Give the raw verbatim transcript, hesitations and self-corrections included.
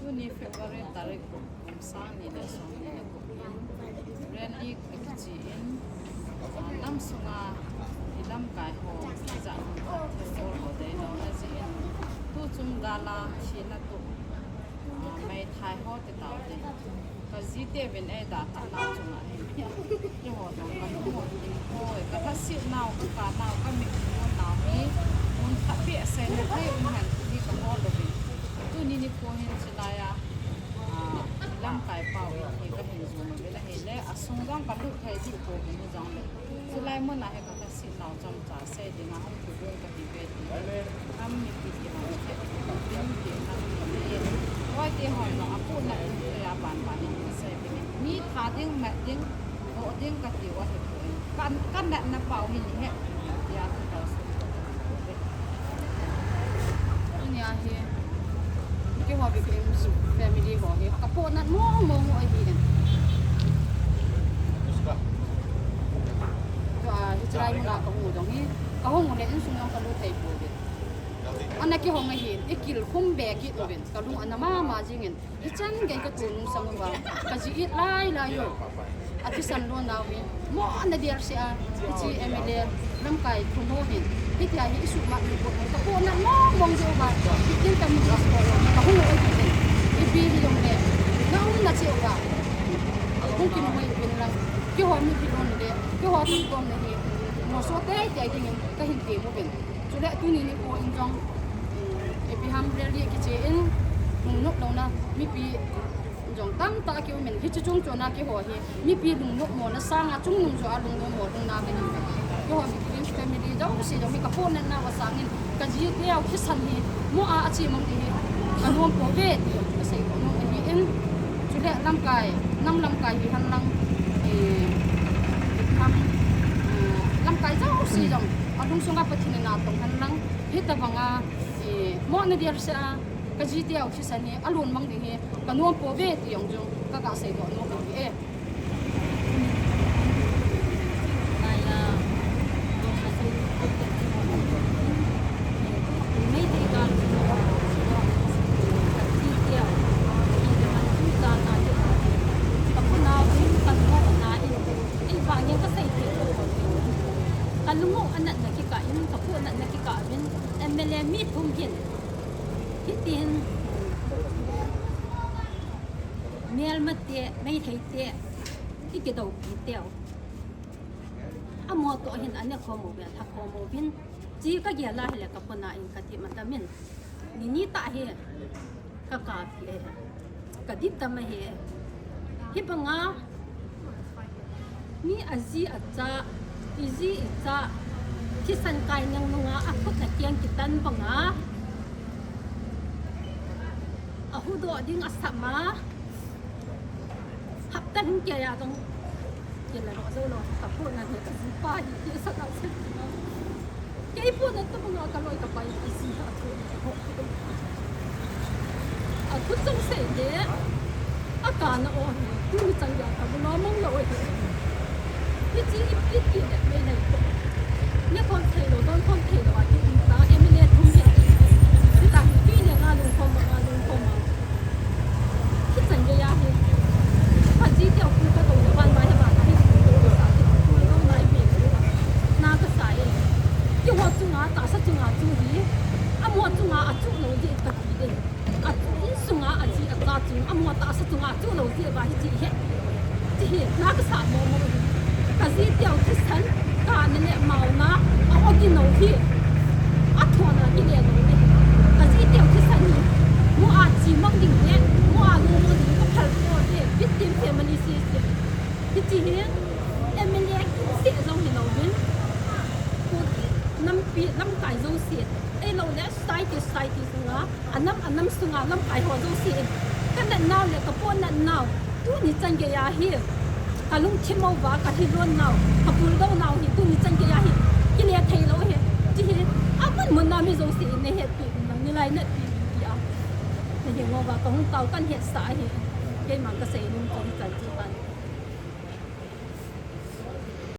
Tuni February tarik kum sang ni le som ni le gup in rally kichi in, ah, nam sunga i lamkai ho ijat ho thil bol ho dei lo na ji in, tu chung gala thina tu, ah, meithai ho te tau te. Ka ji te vin ei da ta na chunga hi. Keiho jong ka lungmong in hoi, ka lhasit nau, ka ka nau, ka mit in nau hi, mun khat beh sei na thei um hen, hi ka hol lo vin. Tuni nikho hin chilai a, ah, lamkai pau in hi ka hin jum uvin ahile, asung jong ka lut thei dih pouvin hijongle, chilai mun a hi ka lhasit nau chomcha sei dinga hung kibol ka ti ve ti. Ham mipi ti ho, kei ti ho, kei ti ho, kei ti ho, apohnat in kei a banban in ka sei uvin. Mi that ding, mat ding, doh ding ka ti u ahipoi. Ka, ka natna pau hi ni he. Tia ka tao sun ko. Tunia hi, keiho victims family ho hi, ka pohnat mong mong u ahi in. Tua, hiche lai mun a ka hung u jong hi, ka hung u le insung jong ka lut thei pouvin. Ana kihong ahin, i kilkhum be kit uvin, ka lung ana mama jingin, hichan gei ka tonung sang uva, ka ji it lai lai u. A thisan lona u hi, mo ana der se a, hiche M L A lamkai thum ho hin, hitia hi i suhmat u hi, ka pohnat mong mong jeh uva, hitin ka mi sport ka hung u ahi, ipi hijongle, na umna cheh uva hung kinoi uvin lang, keiho mitlhi lon le, keiho thiltom na hi, moso tei tei dingin ka hin tem uvin. Chule tuni nikho in jong, um, ipi ham rally kiche in, lungnop louna mipi jong tamtah kium in, hiche chung chon a keiho hi, mipi lungnop mona sanga chungnung joh a lungnom mo lungna ka nei. Keiho victims family jouse jong hi ka pohnat nau a sangin, ka ji teu thisan hi, mo a, a chemang ding hi, ka nom pouve ti jong ka seidoh nom ahi in. Chule lamkai, nam lamkai hi hen lang, eh, ipi ham, eh, lamkai jouse jong, a lungsung a Pathen in atong hen lang, hitabang a, eh, mo ana der se a, ka ji teu thisan hi, a lungmang ding hi, ka nom pouve ti jong jong, ka ga seidoh nom ahi e. Ka lung u a natna kikah in, ka pohnat na kikah in, M L A mi thum hin, hitin, melmate, meithei te, i kidoupi teu. Amaho toh hin a ne khom uvin, a lha khom uvin. Chi ka gel a hile ka pohnat in ka ti ma tamin. Nini tah hi ka kapi e. Ka dip tam ahi e. Hibanga mi a ji a cha, i ji i cha, thisan kai nung nunga a khut a keng kitan banga. A hudoh ding a sam a. Hapta hung kei a jong. Kei la lo jo lo, ka pohnat hi ka ji pa hi, kei sa ka se. Kei pohnat tabanga ka loi ka pai, ka ji ha thu. A khut jong sei le, a ka na o hi, tuni chan geiya ka bu lo mong lo o hi. Hiche ipi ti le mei nei ko. Ne kon thei lo, don kon thei lo, a ti um ta, M L A thum hi. Hita hi, pi le nga lung khom, nga lung khom a. Hichan geiya hi. Ka ji teu khu ka tou le ban ba he ba ka hi khu tou sa ti khu lo nai be. Na ka sa e. Keiho chunga, tahsa chunga chu hi. Amaho chunga a chu lo ji ka ti e. A chu insunga a ji a cha chu, amaho tahsa chunga chu lo ji ba hi ti he. Ti hi, na ka sa mo mo hi. Ka ji teu thisan, ka ne le mauna, a ogi no hi. A thona kile no hi. Ka ji teu thisan hi. Mo a chemang ding le, mo a lungmong ding ka phal ko te, victim family si si. Hiti hi, M L A se jong hi lo vin. Ko ti nampi lamkai jouse. Ei lo le society, society sunga, a nam, a nam sunga lamkai ho jouse. Ka natnau le ka pohnat nau. Tuni chan geiya hi. Ka lungthim uva, ka thilon nau, ka puldou nau hi. Tuni chan geiya hi. Kile thei lo hi. Ti hi. A mun mun na mi jouse ne hetpi, nang ni lai natpi, ti a. Ne hi ngova ka hung tao kan hetsa hi. Keima ka sei nung kong chan chu kan.